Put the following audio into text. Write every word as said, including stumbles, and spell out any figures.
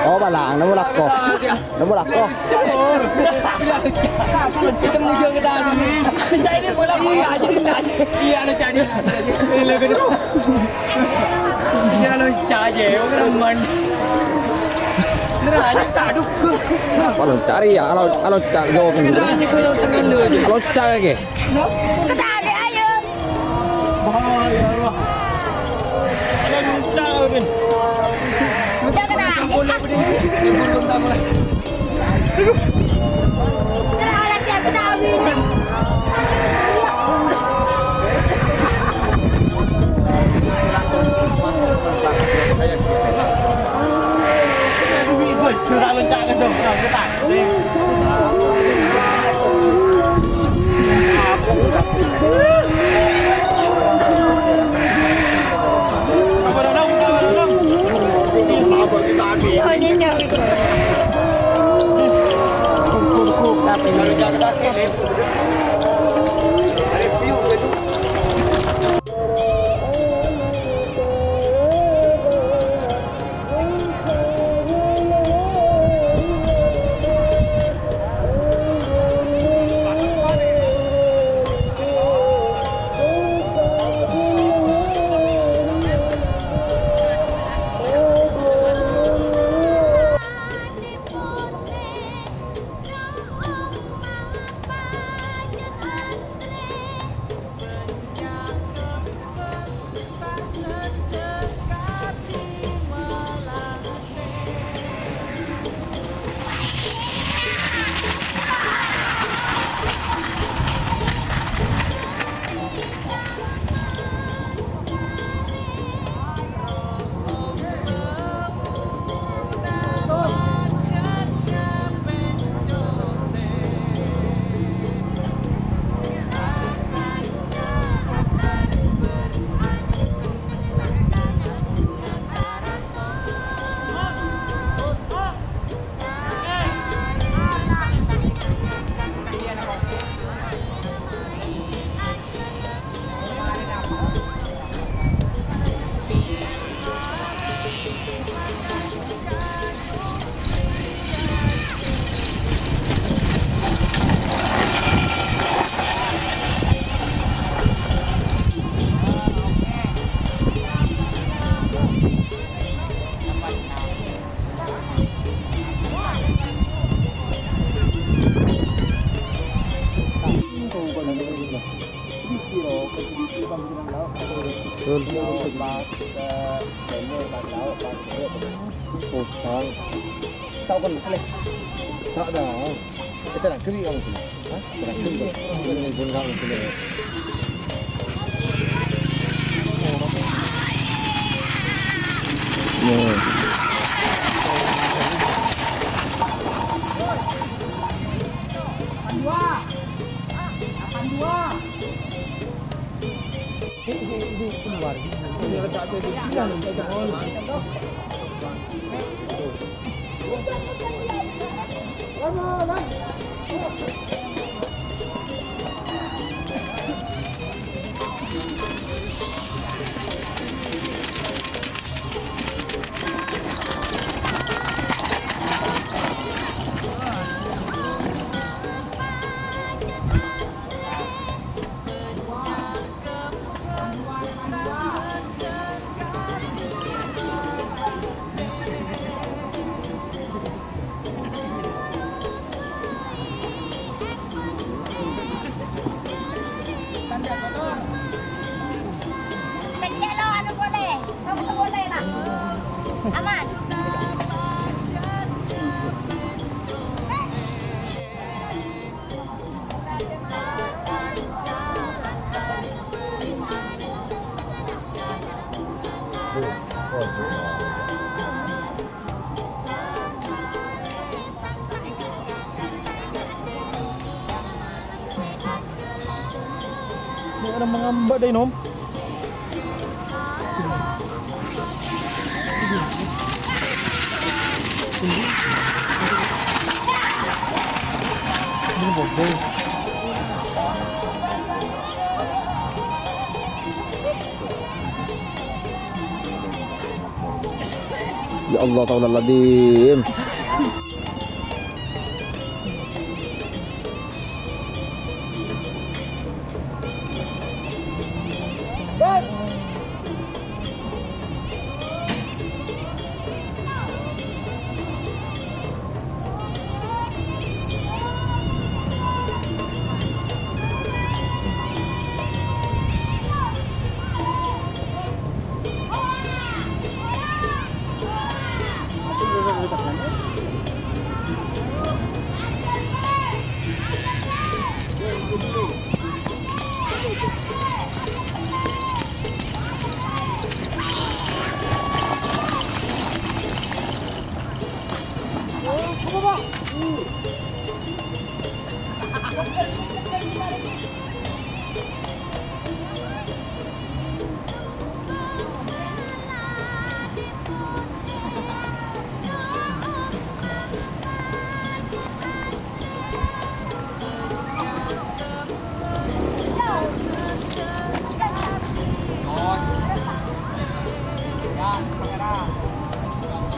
Oh, balang, nemmo lako. Nemmo lako. Kita menuju ke tadi. Iya, aja, aja. Iya, ada cari. Iya, lo cari, orang man. Neranya tak dukung. Kalau cari ya, kalau, kalau cari jogging gitu. Neranya kalau tengah lu aja. Kalau cari ke? Ketarik, ayo. Bahaya, Allah. Ada minta, Min. Udah kena. Boleh, boleh. Libur belum tahu lah. Aduh. Udah, ada tiap tahun. Woi, sudah loncat ke sana. Betul. Tao kan, Mas, lè? Tak ada. Kita nak kiri kamu sini. Hah? Kita nak kiri. Ini pun kamu sini. Nih. Sè kèya lo, anu polè. Tao polè, ta'? Aman. Ini orang mengambek deh, Nom. Ini bodoh. Ya Allah, taulal adzim.